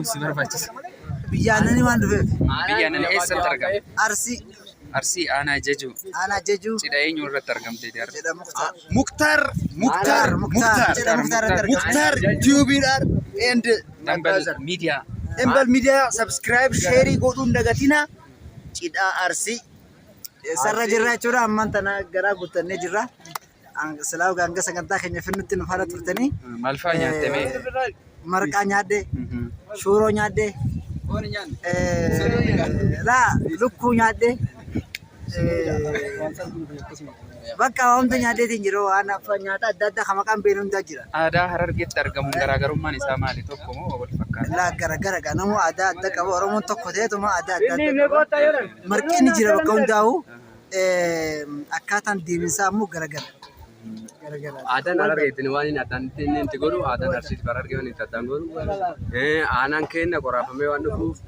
beekuun si barbaachisa. Biyya aannanii waan dhufeef. Biyya aannanii eessatti argama? Arsii. Arsii aanaa Jejuu. Aanaa Jejuu. Cidha eenyu irratti argamte har'a? Cidha Muktaar. Muktaar Muktaar Muktaar. Cidha Muktaar irratti argamte. Muktaar Tiyuubiidhaan and Dambal Miidiyaa. Dambal Miidiyaa subscribe share godhuun dagatina. Cidha Arsii. Sarara jirra jechuudha. Ammaan tana garaa guuttannee jirra. Silaa hanga sagantaa keenya finnutti nu faana turtanii. Maal fa'aa nyaatte mee? Marqaa nyaadhe, shuuroo nyaadhe, laa lukkuu nyaadhe. Bakka hunda nyaadheetiin jiru waan nyaata adda addaa kan maqaan beeknu hundaa jira. Aadaa Harargeetti argamuun garaagarummaan isaa maali? Tokko moo wal fakkaata? Laa gara gara gaa namuu aadaa adda qaba. Oromoon tokko ta'eetuma aadaa adda adda qaba. Marqeen ni jira bakka hundaa'u. Akkaataan deeminsaa ammoo gara gara. Gara gara. Aadaan Harargeetiin waan inni addaan inni itti godhu aadaan Arsiitti Harargee waan itti addaan godhu aanaan keenya qoraafamee waan dhufuuf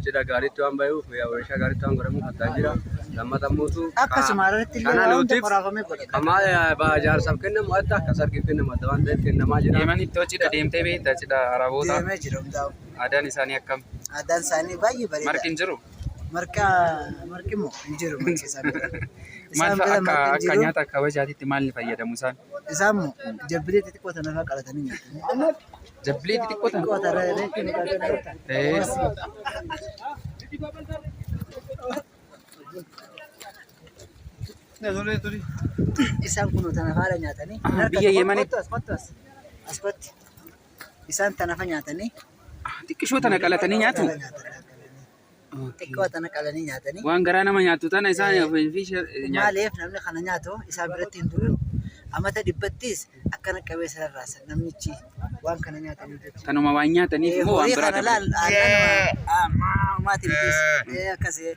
cidha gaariitti waan bahuuf meeshaa gaariitti waan godhamuuf addaan jira. Lammata immoo Akkasuma Harargeetti illee kana waan hunda nuutiif qoraafamee godhama. kamaa jaarsaaf kennamu adda akka sargiif kennamu adda waan ta'eef kennamaa jira. Yemanitti hoo cidha deemtee beektaa cidha Arabootaa? Deemee jira hundaa'u. Aadaan isaanii akkam? Aadaan isaanii baay'ee Marqi bareeda. hin jiru? Marqa marqi immoo hin jiru marqi isaan bira. Maal Isaan fa'a bira akka marqi hin akka jiru. nyaata kabajaatitti maal ni fayyadamu isaan? Isaan immoo jabbilee xixiqqoo tana fa'aa qalatanii nyaatu. Jabbilee xixiqqoo tana? Xixiqqoo tana Eh, Isaan kun tana faadha nyaatanii. Ah, biyya Yemenitti- Kottu as kottu as. As kottu. Isaan tana fa nyaatanii. Xiqqishoo tana qalatanii nyaatu? Xiqqoo tana qalanii nyaatanii. Waan garaa nama nyaattu tana isaan ofii fi nyaatu. Maaliif namni kana nyaatu isaan biratti hin duru. Amata dhibbattis akkana qabee sararraasa namnichi waan kana nyaatanii jechuudha. Tanuma waan nyaataniif immoo waan Horii biraa kana laal dabalu. aannan maatii mitiis akkasii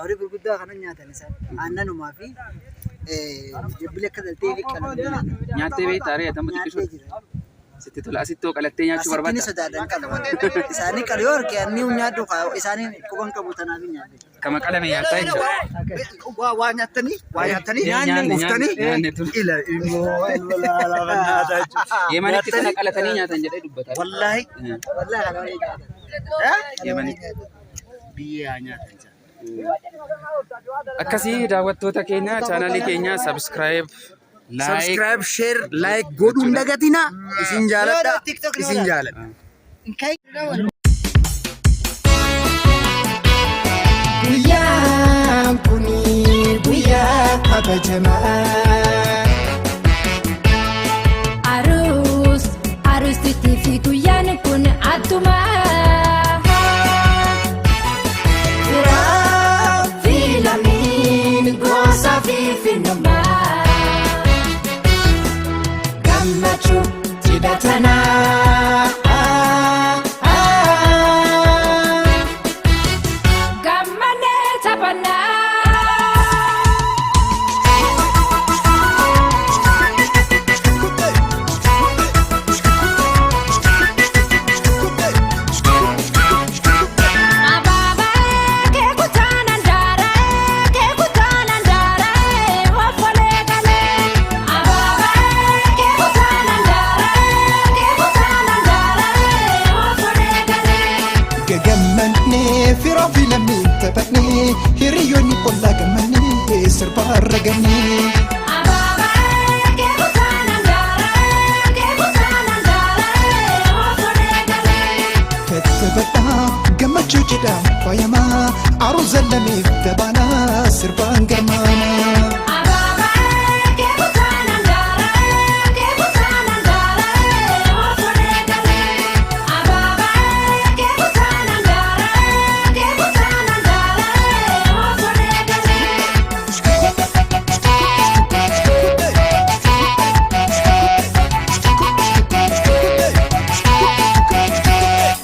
horii gurguddaa kana nyaatan isaan aannanumaa fi jabbilee akka galtee fi qalanii nyaatan. Nyaattee beektaa ree atama Nyaatee xiqqishoo? jira. Sitti tola asitti hoo qalattee nyaachuu Asitti ni barbaadda? sodaadhan qalu. Isaanii qalu yoo arge anni nyaadhu isaanii quban qabu tanaaf hin nyaadhe. Kama qalame nyaattaa jechuudha. Waa waa nyaattanii waa nyaattanii Nyaanne, quuftanii nyaanne ture. ila immoo ilma laalaa bannaataa jechuudha. Yemanitti tana qalatanii nyaatan jedhee dubbata. Wallaahi Wallaahi kana waliin nyaatan. Yemanitti. biyya haa nyaatan isaan. Akkasii daawwattoota keenya chaanaalii keenya subscribe, like, Subscribe, share, like godhuun dagatina. Isin jaaladha. Isin jaaladha. Guyyaan kun guyyaa kabajamaa. Aruus aruusitii fi guyyaan kun attuma. Firaa fi lammiin gosa fi finnummaa. Gammachuu cidha tanaa. Gammadee taphannaa. Abaabaa keekutaan andaara keekutaan andaara ofolee galee. Abaabaa keekutaan andaara keekutaan andaara ofolee galee. Gagammannee firaa fi lammiin taphannee hiriyoonni ollaa gammannee sirbaa ragannee. Abaabaa keekutaan andaara keekutaan andaara ofolee galee. Tattaphadhaa gammachuu cidhaan faayamaa aruuza lameef dabalaa sirbaan garmaamaa. Abaabaa keekutaan andaara keekutaan andaara ofolee galee. Abaabaa keekutaan andaara keekutaan andaara ofolee galee.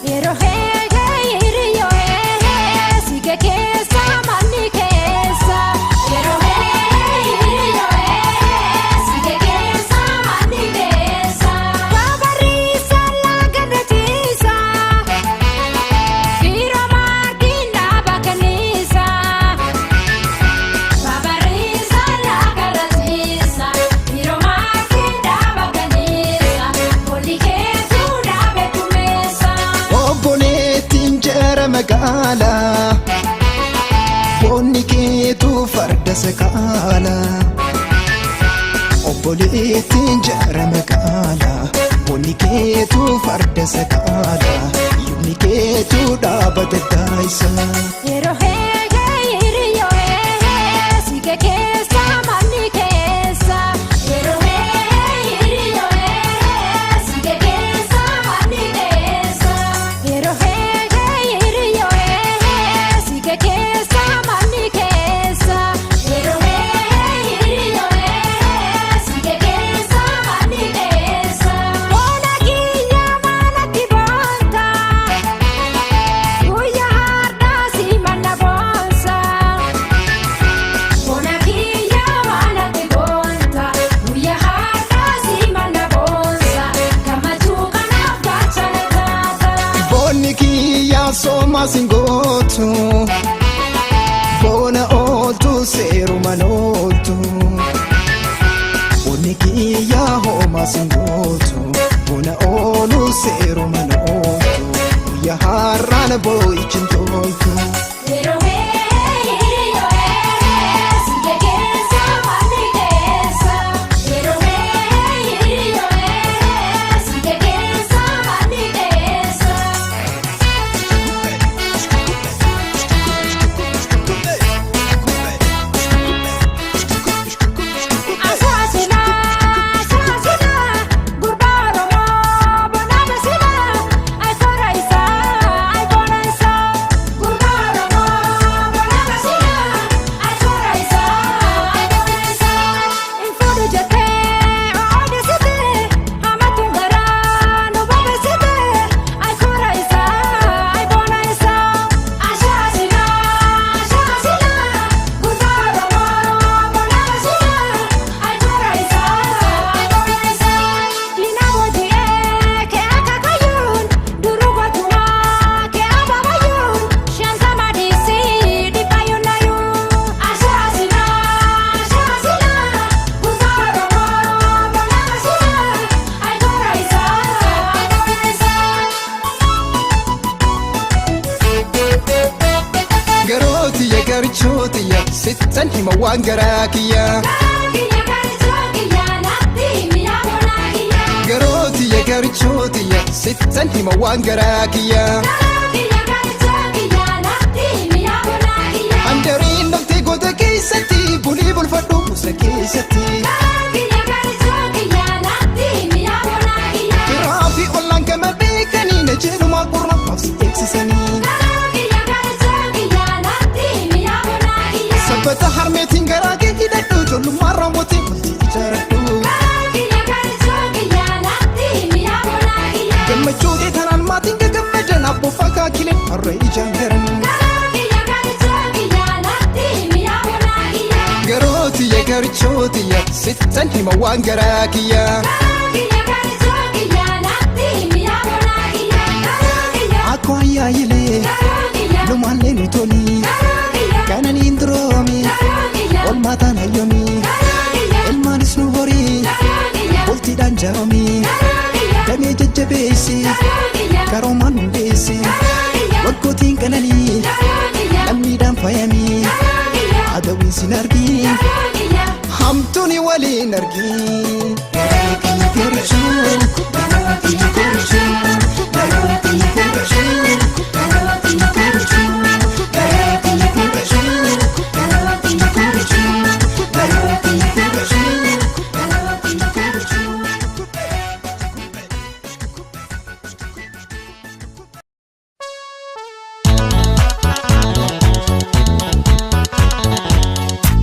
Yeroo heegee hiriyyoo heegee siige keessa manni keessa. Yeroo heegee. sakaala. Obboleettiin jaara maqaala. Boonni keetu farda sakaala. Yumni keetu dhaaba daddaayisa. Yeroo heegee hiriyyoo eehee siike keessa manni keessa. Yeroo heegee hiriyyoo eehee siike keessa manni keessa. Yeroo heegee hiriyyoo eehee siike keessa manni keessa. Yeroo heegee hiriyyoo eehee siike keessa manni keessa. Boona kiyya maalatti boonta. Guyyaa har'aa si manna boonsa. Bona kiyya maalatti boonta. Guyyaa har'aa si manna boonsa. Gammachuu kanaaf gaachana taata. Boonni kiyyaa soomaa singootu. Boona ooltu seerumaan ooltu. Boonni kiyyaa hoomaa singootu. Boona oolu seerumaan ooltu. Guyyaa har'aan boo'ichi hin toltu. Yeroo hiriyyoo eehee siike keessa manni keessa. Yeroo hiriyyoo eehee siike keessa manni keessa. Asaasila asaasila gurbaa Oromoo bona basila ayikoora isaa ayikoora isaa gurbaa Oromoo bona basila ayikoora isaa ayikoora isaa nfuudhu jettee oodisite hamatuun garaa nu bobeessite ayikoora isaa ayikoora isaa asaasila asaasila gurbaa Oromoo bona basila. Ayikoora isaa ayikoora isaa diina booji'ee kee akaakayyuun duruu gootumaa kee abaabayyuun shantama dhiisii dhibbayyuun nayyuun. Asaasila asaasila gurbaa Oromoo bona basila ayikoora isaa ayikoora isaa. Garootiyya garchootiyya sittan hima waan garaa kiyya. Kiyya garjoo kiyya natti mi'a bonaa kiyya. Garootiyya garchootiyya sittan hima waan garaa kiyya. Kiyya garjoo kiyya natti mi'a bonaa kiyya. Handariin dhoftee goota keessatti bulii bulfadhu musa keessatti. Kiyya garjoo kiyya natti mi'a bonaa kiyya. Firaa fi ollaan gama beekanii na jedhumaa qorra maaf si eegsisanii. Kiyya garjoo kiyya natti mi'a bonaa kiyya. Sabbata harmeetiin garaa kee hidhadhu ijoollummaan raawwatee bultii ijaaradhu. Kiyya garjoo kiyya natti mi'a bonaa kiyya. Gammachuu ta'e tanaan maatiin gagammadan abboofa kaakileen har'a ijaan garan. Kiyya garjoo kiyya natti mi'a bonaa kiyya. Garootiyya garchootiyya sittan hima waan garaa kiyya. Kiyya garjoo kiyya natti mi'a bonaa kiyya. Kiyya Akkoo ayyaayilee garjoo kiyya lumaallee nu toli garjoo kiyya kananiin duroomi garjoo kiyya olmaataan hayyomi garjoo kiyya ilmaanis nu horii garjoo kiyya bultiidhaan jaaromi garjoo kiyya damee jajjabeessi garjoo kiyya karoomaan hundeessi garjoo kiyya waggootiin qananii garjoo kiyya lammiidhaan faayamii garjoo kiyya adawiin sin argii garjoo kiyya. hamtuuni waliin argii. Garchuu, garchuu, garchuu,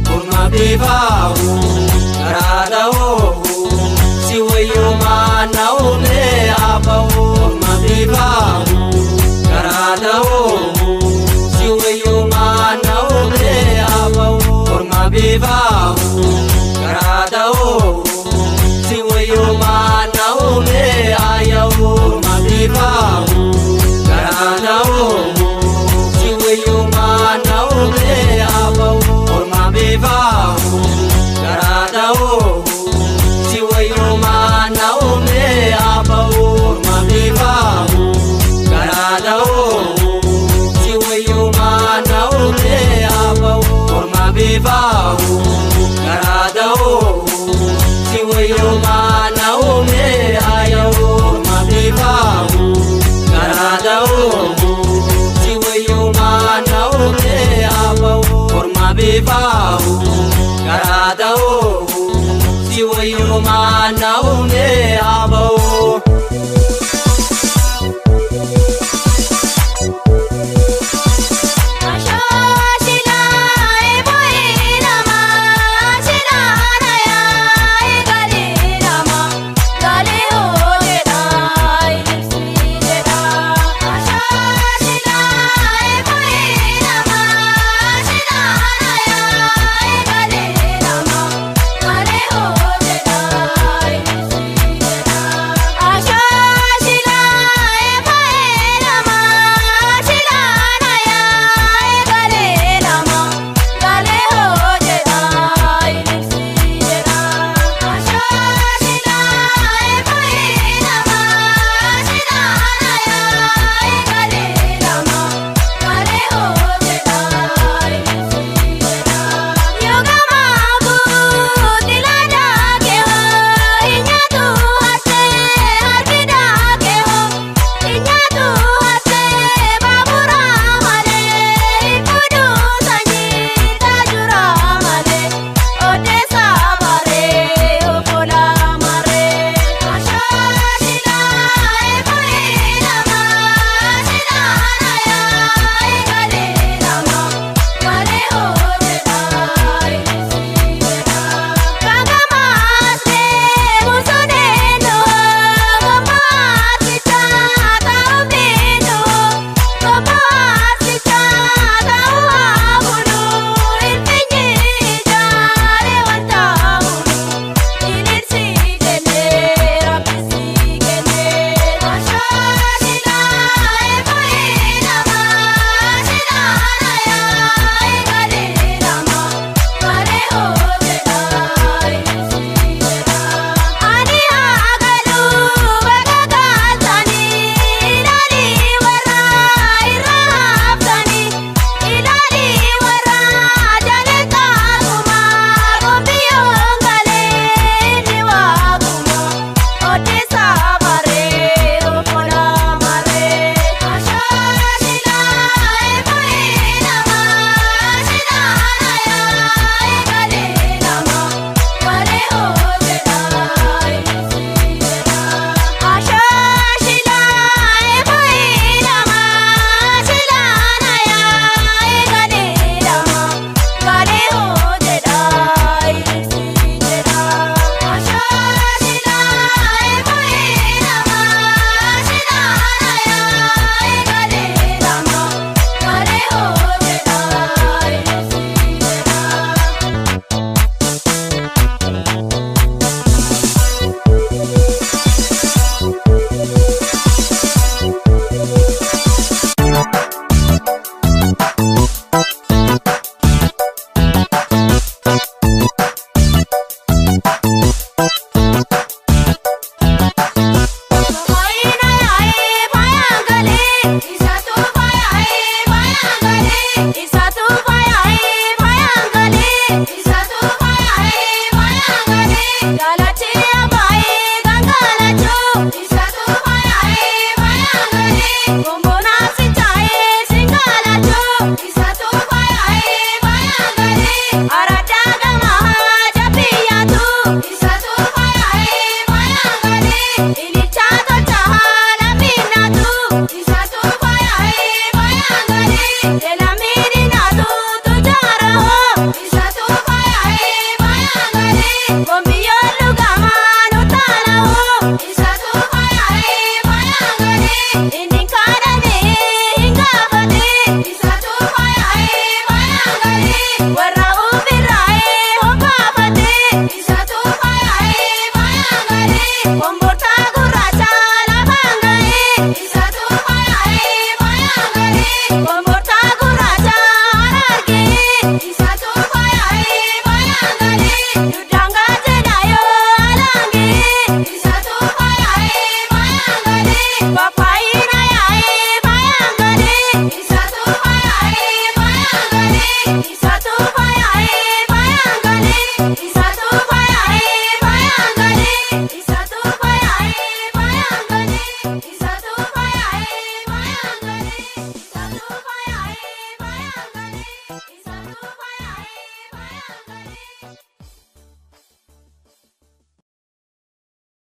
Korma bifaahu karaa dha'oo si wayyumaa naa'ulee abaa'oo. Korma bifaahu karaa dha'oo si wayyumaa naa'ulee abaa'oo. Korma bifaahu karaa dha'oo si wayyumaa naa'ulee aya'oo. Korma bifaahu karaa dha'oo si wayyumaa naa'ulee abaa'oo. Korma bifaahu karaa dha'oo si wayyumaa naa'ulee abaa'oo. Korma bifaahu karaa dha'oo si wayyumaa naa'ulee abaa'oo. Korma. Biifaahu garaa da'oo si wayyoo maana uumee ayoo. Orma biifaahu garaa da'oo si wayyoo maana uumee aba'oo. Orma biifaahu garaa da'oo si wayyoo maana uumee aba'oo. Galatia,